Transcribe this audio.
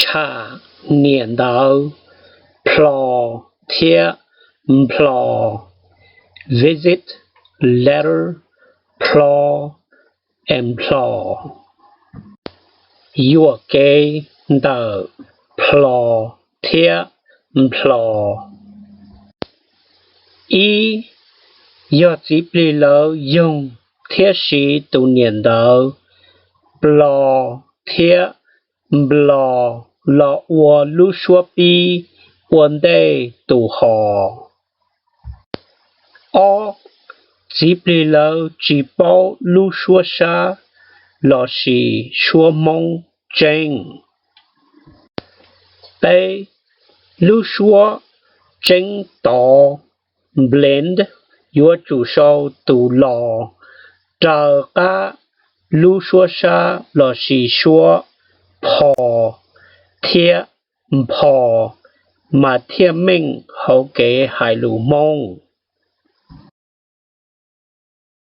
tsham, niam ntawv, plho thiab nplho. Visit, letter, plho, nplho. Yuam kev ntawm plho thiab nplho. Ib, yog txiv plig lawv yoog thiab siv tus niam ntawv plo thiab nplo los ua lub suab pib ua ntej tus hos. Ob, txiv plig lawv tsis paub lub suab sab lossis suab Hmoob tseeb. Peb, lub suab tseeb tod, blend, yuav tsum sau tus los raws qab lub suab sab lossis suab pho thiab npho mas thiaj meej hauv kev hais lus Hmoob.